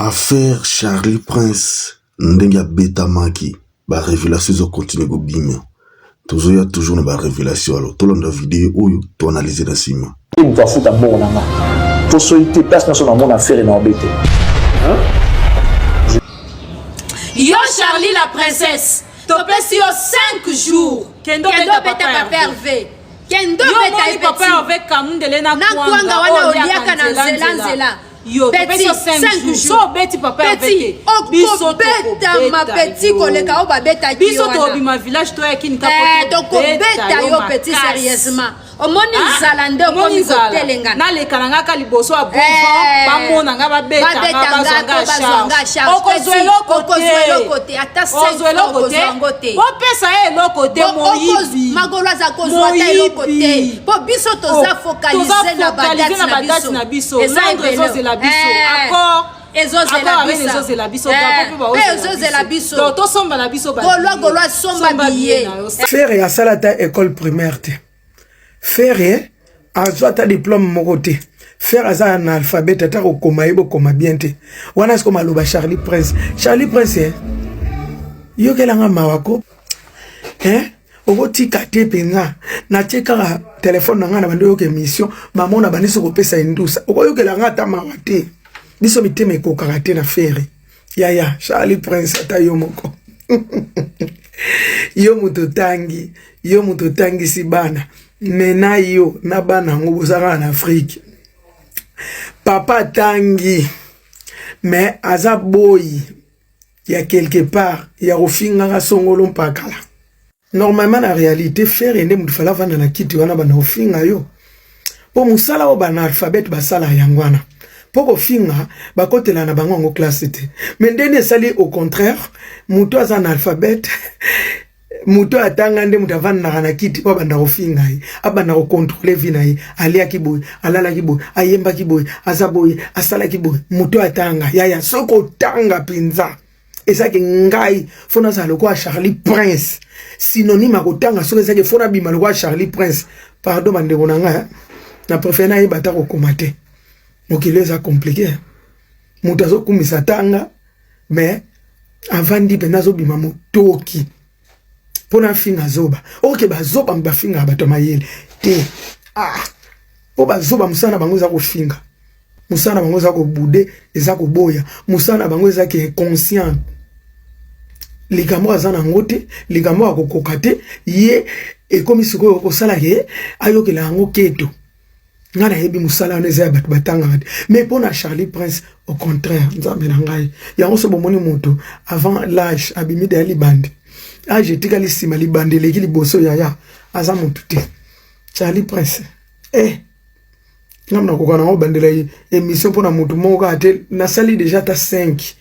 Affaire Charly Prince ndenge abetamaki ba revelation ezo continuer kobima tozoya toujours na ba revelation alors tolanda video oyo to analyser na nsima. Te moto afuta mbongo na nga po soki te place nyonso namona fere na obe te. Yo Charlie la princesse topesi yo 5 jours kende obeta papa papa Hervé kende Yo obeta omoni ye papa petit Hervé kamundele na na kwanga kwanga wana oyo oliaka na nzela nzela Yo petit topesi yo 5 5 jours. So jours obeti papa Hervé petit te. Biso okobetama tokobeta petit yo. koleka oyo babetaki Biso yo wana tobima village toyaki nika Eh, po tokobeta yo petit sérieusement omoni nzala nde Omoni okomi nzala. kotelengana Naleka na nga ka liboso ya Eh, bon bamona nga babeta nga babeta bazwa nga nga to bazwa nga charge. charge Okozwa Petit, eloko okozwa te. eloko te ata 5 Ozwa eloko okozwa te. yango te Bopesa ye eloko te moyibi. Magolo aza kozwa ata eloko te mpo biso toza focalise na badate na biso. Eza Londres ebele. ezozela biso. Eh, Accord. ezozela Accord Arena biso. ezozela biso. Eh, Drapeau mpe mpe baozela ezozela biso. Donc tosomba na biso ba Gaulois, billet. Gaulois, somba Somba billet. na yo. Ferre asala ata école primaire te. Ferre azwa ata diplôme moko te. Ferre aza analphabète ata kokoma ye bokoma bien te. Wana siko maloba Charlie Prince. Charlie Prince eh? Yokelanga mawa ko. Eh? Okotika te mpenza. Natie kaka telefone na ngai na bandi oyoka émission, bamona bandi soki kopesa indusa. Okoyokela ngai ata mawa te. Biso mitema ekokaka te na Ferre. Yaya, Charlie Prince ata yo moko. Yo moto otangi, yo moto otangisi bana. Me na yo na bana yango boza kaka na Afrique. Papa atangi mais aza boyi ya quelque part ya kofingaka songolo mpakala. Normalement na réalité Ferre nde moto fala avanda na kiti wana banda kofinga yo mpo mosala oyo bana alphabet basala yango wana mpo kofinga bakotela na bango yango classe te mais ndeni esali au contraire moto aza na alphabet moto atanga nde moto avandaka na kiti mpo abanda kofinga ye abanda kocontrole vie na ye aliaki boye alalaki boye ayembaki boye aza boye asalaki boye moto atanga yaya soki otanga mpenza ezaki ngai fo nazala lokola Charlie Prince synonyme ya kotanga soki ezaki fo nabima lokola Charlie Prince pardon bandeko na ngai na préfère nayeba ata kokoma te mokili eza compliqué moto azokumisa tanga mais avandi mpenza azobima motoki mpo nafinga zoba oke bazoba bafingaka bato ya mayele te ah mpo bazoba mosala na bango eza kofinga mosala na bango eza kobude eza koboya mosala na bango eza ke inconscient likambo aza na yango te likambo akokoka te ye ekomi sikoyo kosala ke ayokela yango keto ngai nayebi mosala wana eza ya bato batangaka te mais mpo na Charlie Prince au contraire nzambe na ngai yango so bomoni moto avant l'âge abimi deya libandi age etikali nsima libandi eleki liboso yaya aza motu te Charlie Prince eh nga nakoka nango bandela émission mpo na motu moko kaka te nasali deja ata 5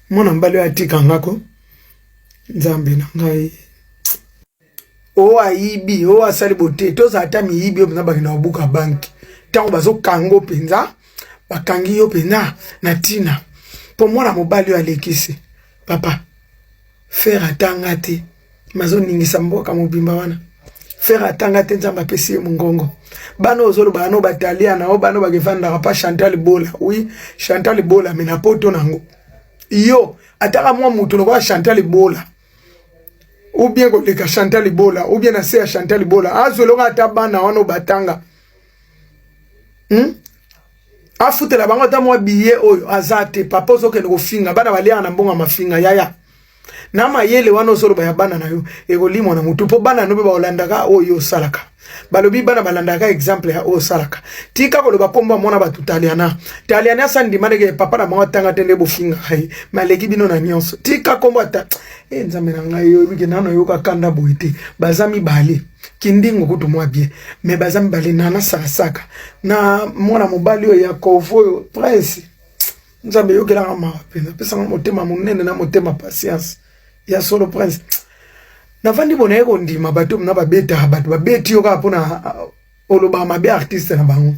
mwana mobali oyo atika ngako nzambe na ngai oyo ayibi oyo asali bote tozala ata miyibi oyo mpenza bakenda kobuka banki ntango bazokango mpenza bakangi yo mpenza na ntina mpo mwana mobali oyo alekisi papa Ferre atanga te mazoningisa mboka mobimba wana Ferre atanga te nzambe apesi ye mongongo bana ozoloba ano batalia na o bana bakefandaka pa Chantal Bola oui Chantal Bola me na poto nango yo ataka mwa moto lokola Chantal Bola ou bien koleka Chantal Bola ou bien na se ya Chantal Bola azweloko ata bana wana batanga Afutela bango ata mwa billet oyo aza te papa ozokende kofinga bana baliaka na mbongo ya mafinga yaya na mayele wana ozoloba ya bana na yo ekolimwa na motu mpo bana no mpe baolandaka oyo osalaka balobi bana balandaka exemple ya oyo osalaka tika koloba kombo ya mwana bato taliana taliana asa ndima ndeke papa na bango atanga te nde bofingaka ye me aleki bino na nyonso tika kombo ata e nzambe na ngai oyebi ke nano yoka kanda boye te baza mibale kindingo kutu mwa bien me baza mibale nana sakasaka na mwana mobali oyo ya kovo oyo prince nzambe eyokelaka mawa mpenza apesanga motema monene na motema patience ya solo prince navandi bona ye kondima bato na babetaka bato babeti yo kaka mpona olobaka mabe artiste na bango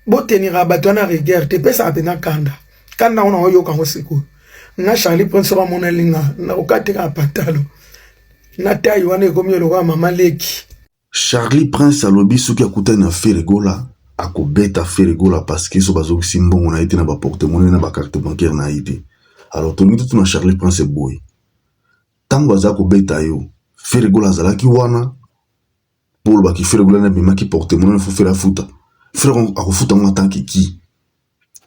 Boteniraka bato wana rigueur te epesaka mpenza kanda kanda yango naoyoka yango sikoyo nga Charlie Prince soki amoneli nga nakokate kaka patalo na taille wana ekomi lokola mama leki. Charly Prince alobi soki akutani na Ferre Gola. Akobeta Ferre Gola parce que so bazongisi mbongo na ye te na ba porte-monnaie na ba carte bancaire na ye te. Alors tolingi totuna Charlie Prince boye, ntango aza kobeta yo, Ferre Gola azalaki wana mpo olobaki Ferre Gola abimaki porte-monnaie, faut Ferre afuta? Ferre akofuta ngo atanke ki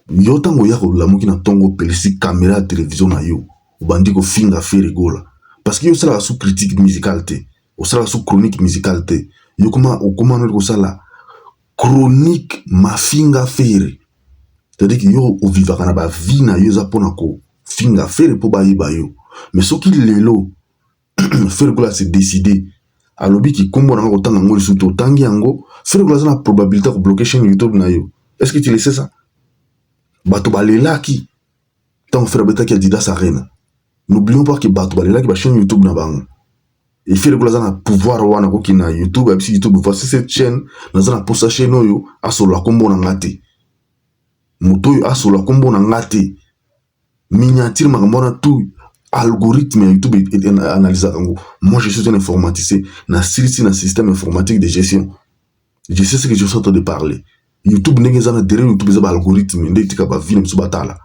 yo? Ntango oya kolamuki na ntongo, opelisi caméra ya télévision na yo, obandi kofinga Ferre Gola, parce que yo osalaka su critique musicale te, osalaka su chronique musicale te. Yo koma okoma noli kosala chronique mafinga Ferre, c'est-à-dire que yo ovivaka na bavie na yo eza mpona kofinga Ferre mpo bayeba yo. Mais soki lelo Ferre Gola se décide, alobi ki nkombo na nga kotanga yango lisusu te, otangi yango, Ferre Gola aza na probabilité ya kobloquer chaîne YouTube na yo. Est ce que tu le sais, ça? Bato balelaki ntango Ferre abetaki Adidas Arena. N'oublions pas que bato balelaki bachaîne YouTube na bango. Et Ferre Gola aza na pouvoir wana, koki na YouTube, ayebisi YouTube: "Voici cette chaîne, naza na posa chaîne oyo asolola nkombo na nga te, moto oyo asolola nkombo na nga te." Miniature, makambo wana tout, algorithme ya YouTube analysaka yango. Moi, je suis un informaticien, nasilisi na système informatique de gestion, je sais ce que je suis en train de parler. YouTube, ndenge eza na derrière YouTube, eza baalgorithme nde etika bavie na biso batala.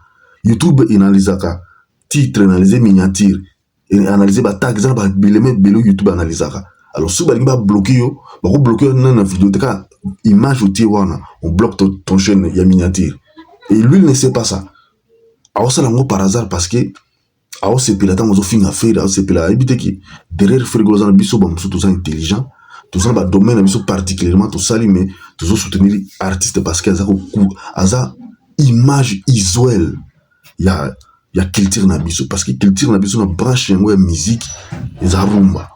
YouTube enalysaka titre, analyse miniature, analyse batag, eza na babileme ebele YouTube analysaka. Alors soki balingi babloquer yo, bakobloquer yo nani na video te, kaka image otie wana, on bloque ton chaîne ya miniature. Et lui, il ne sait pas ça. Aosala yango par hasard parce que aosepela ntango azofinga Ferre, aosepela. Ayebi te ke derrière Ferre Gola aza na biso bamosusu toza intelligent, toza na badomaine na biso particulièrement tosali, mais tozosoutenir artiste parce que aza image visuelle ya culture na biso, parce que culture na biso na branche yango ya musique eza rumba.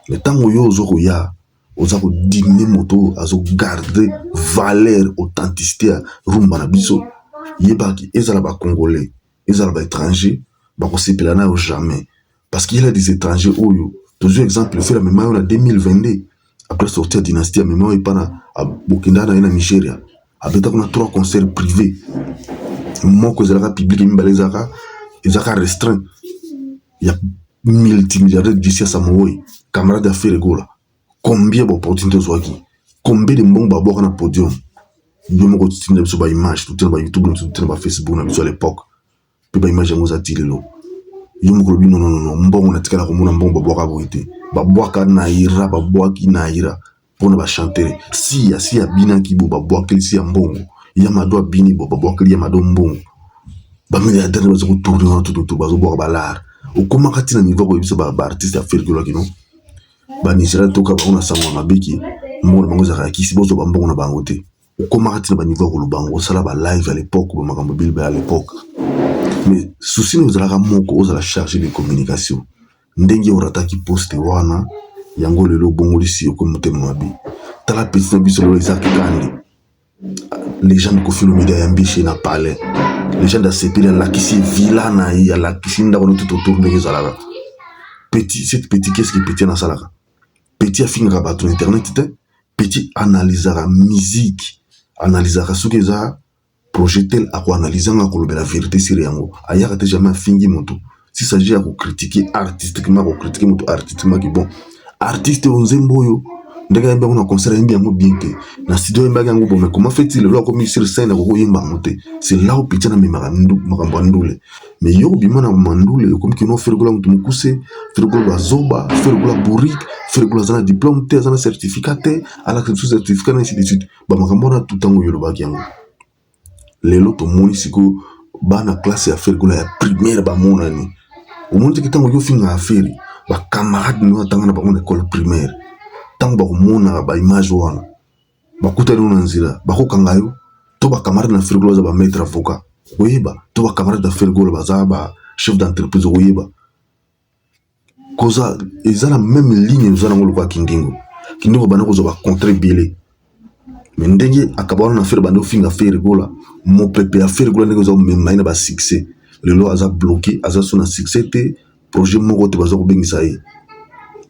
Mais ntango yo oza koya, oza kodiminuer moto azogarder valeur, authenticité ya rumba na biso, yebaki ezala bacongolais, ezala baétranger, bakosepela na yo jamais, parce qu'il y a des étrangers oyo tozwi exemple, Ferre amema yo na 2022, après sortie ya Dynastie, amema oyo epa na bokenda na ye na Nigeria, abeta kuna trois concerts privés, moko ezalaka public, mibale ezalaka restreint, ya multimilliardaire Jesse Samoei, camarade ya Ferre Gola. Combien baopportunité ozwaki? Combien de mbongo babwaka na podium? Yo moko totinda biso baimage, totina bayoutube na biso, totina bafacebook na biso à l'époque, mpe baimage yango eza ti lelo. Yo moko olobi nononono, mbongo natikala komona mbongo babwaka boye te. Babwaka naira, babwaki naira mpona bachanteur. Siya si abinaki bo, babwakeli si ya mbongo. Ya Mado abini bo, babwakeli ya Mado mbongo. Bamilliardaire baza kotourner wana tututu, bazobwaka balare. Okomaka ntina niveau koyebisa baartiste ya Ferre Gola kino banigéria toka bango na sango ya mabeki, mbongo na bango ezalaka ya kisi, bozwa bambongo na bango te. Okomaka ntina baniveau ya koloba yango, osala balive à l'époque, bamakambo ebele à l'époque. Mais souci na ozalaka moko, ozala chargé de communication. Ndenge orataki poste wana, yango lelo obongolisi, okomi motema mabe. Tala petit na biso lelo ezalaki kande, légende Koffi Olomide ayambi na palais, légende asepeli, alakisi villa na ye, alakisi ndako na tout autour ndenge ezalaka. Petit, cette petit, qu'est-ce que petit anasalaka? Petit afingaka bato na internet te. Petit analysaka musique, analysaka soki eza projet tel, akoanalyse yango, akolobela vérité sur yango. Ayaka te, jamais afingi moto. Si s'agit ya kocritiquer artistiquement, akocritiquer moto artistiquement, ki bon artiste oyo, nzembo oyo, ndenge ayembi yango na concert, ayembi yango bien te. Na studio ayembaki yango bon, mais comment fait-il lelo akomi sur scène, akokoyemba yango te? C'est là où petit namemaka makambo ya ndule. Mais yo obima na mandule, okomi kino Ferre Gola moto mokuse, Ferre Gola bazoba, Ferre Gola bourrique, Ferre Gola aza na diplôme te, aza na certificat te, alakisa biso certificat na ainsi de suite. Bamakambo wana tout, ntango oyo olobaki yango, lelo tomoni sikoyo bana classe ya Ferre Gola ya primaire bamonani. Omoni teke ntango yo ofingaka Ferre, bacamarade no atanga na bango na école primaire, ntango bakomonaka baimage wana, bakutani yo na nzela, bakokanga yo. To bacamarade na Ferre Gola baza bamaître avocat, okoyeba. To bacamarade na Ferre Gola baza ba chef d'entreprise, okoyeba. Koza eza na même ligne, oza nango lokola Kindingo. Kindingo banda kozwa bacontrat ebele, mais ndenge akaba wana na Ferre, banda ofinga Ferre Gola, mopepe ya Ferre Gola ndenge oza komema ye na basuccès, lelo aza bloqué, aza so na succès te, projet moko te baza kobengisa ye.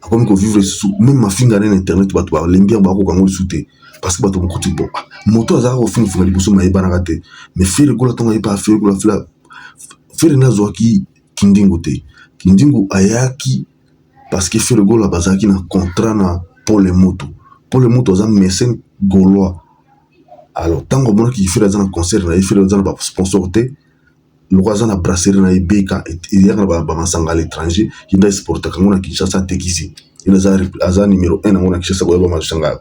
Akomi kovivre lisusu même mafinga na internet, bato balembi yango, bakoka yango lisusu te, parce que bato mokuti bon, moto azalaka kofingafinga liboso, mayebanaka te. Mais Ferre Gola, ntango ayepa Ferre Gola, Ferre nde azwaki Kindingo te. Kindingo ayaki parce que Ferre Gola bazalaki na contrat na Paul Moto. Paul Moto aza mécène gaulois. Alors ntango amonaki Ferre aza na concert na ye, Ferre aza na basponsor te, loko aza na brasserie na ye beka eyaka na bamasanga à l'étranger, ye nde exportaka yango na Kinshasa, atekisi. Ye nde aza numéro 1 yango na Kinshasa koyeba masanga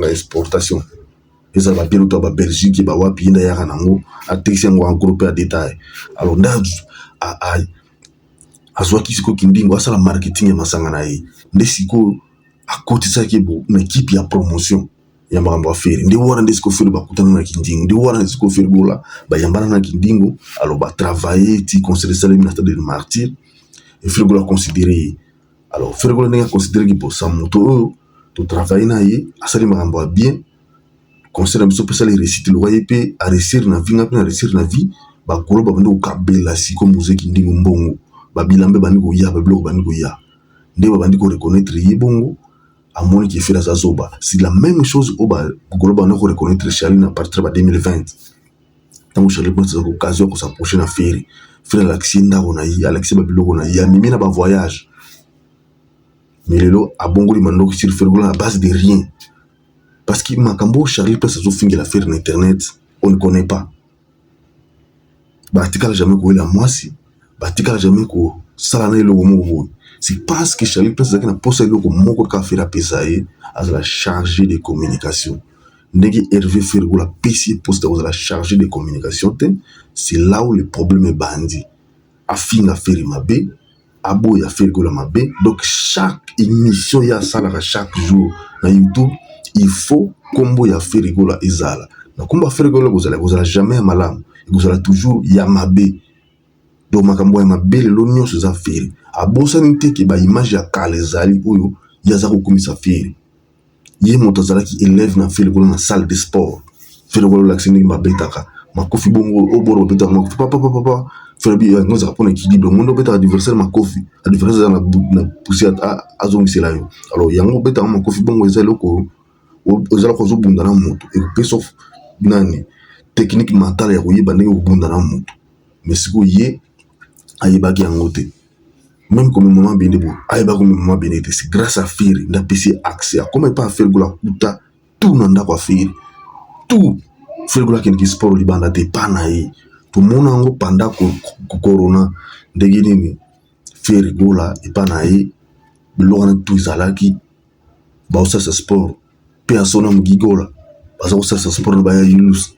ya exportation, ezala babiere to babelgique, bawapi, ye nde ayaka nango, atekisi yango en gros mpe ya détail. Alors nde azwaki sikoyo Kindingo asala marketing ya masanga na ye, nde sikoyo akotisaki na équipe ya promotion ya makambo ya Ferre. Nde wana nde sikoyo Ferre bakutana na Kindingo, nde wana sikoyo Ferre Gola bayambana na Kindingo. Alors batravaille ti concert esalemi na Stade de Martyr e Ferre Gola aconsidéré ye. Alors Ferre Gola ndenge aconsidéreki bosa moto oyo totravaille na ye, asali makambo ya bien, concert na biso mpe asali réussite, loka ye mpe aréussir na vie, nga mpe na réussir na vie. Bakolo babandi kokabela sikoyo Mose Kindingo mbongo, babilamba ebandi koya, babiloko bandi koya, nde babandi koreconnaître ye. Bongo amoni ke Ferre aza zoba. C'est la même chose oyo bagolo bandi koreconnaître Charlie na partir ba 2020, ntango Charlie Prince azaka occasion ya kos'approcher na Ferre. Ferre alakisi ye ndako na ye, alakisi ye babiloko na ye, amemi na bavoyage. Mais lelo abongoli mandoki sur Ferre Gola na base de rien, parce que makambo oyo Charlie Prince azofingela Ferre na internet, on ne connaît pas. Batikala jamais koyela mwasi, batikala jamais kosala na eloko moko boye. C'est parce que Charlie Prince azalaki na posa eloko moko kaka Ferre apesa ye, azala chargé de communication. Ndenge Hervé Ferre Gola apesi ye poste ya kozala chargé de communication te, c'est là où le problème ebandi. Afinga Ferre mabe, aboya Ferre Gola mabe. Donc chaque émission ye asalaka chaque jour na YouTube, il faut nkombo ya Ferre Gola ezala. Na nkombo ya Ferre Gola ekozala, ekozala jamais ya malamu, ekozala toujours ya mabe. Donc makambo ya mabe lelo nyonso eza Ferre. Abosani te ke baimage ya kala ezali oyo ye aza kokumisa Ferre. Ye moto azalaki élève na Ferre Gola na salle de sport. Ferre Gola olakisi ndenge babetaka makofi bongo, oyo boro babetaka makofi papapapapa. Ferre bi yango ezalaka mpona équilibre, ngo nde obetaka adversaire makofi, adversaire aza na pousse, azongisela yo. Alors yango obetaka makofi bongo eza eloko ezalaka ozobunda na moto, ekopesa nani technique mentale ya koyeba ndenge kobunda na moto. Mais sikoyo ye ayebaki yango te, même comme mama bende boye ayebaki comme mama bende te. C'est grâce à Ferre nde apesi ye accès, akoma epa ya Ferre Gola, akuta tout na ndako ya Ferre, tout. Ferre Gola akendeki sport libanda te, epa na ye. Tomona yango pendant corona, ndenge nini Ferre Gola epa na ye biloko wana tout ezalaki, baosalisa sport mpe asona mogigola, baza kosalisa sport na baya Yulus,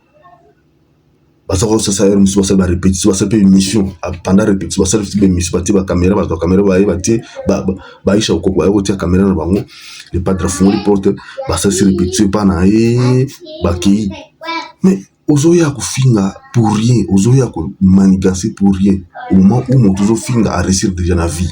baza kosasa heure mosusu basali barépétition, basali mpe émission pendant répétition, basali mpe émission, batie bacaméra, bato bacaméra baye, batie baisha kokoko, baye kotia caméra na bango. Le padre afungoli porte, basalisi répétition epa na ye, bakei. Mais ozoya kofinga pour rien, ozoya komanigancer pour rien, au moment où moto ozofinga aréussir déjà na vie.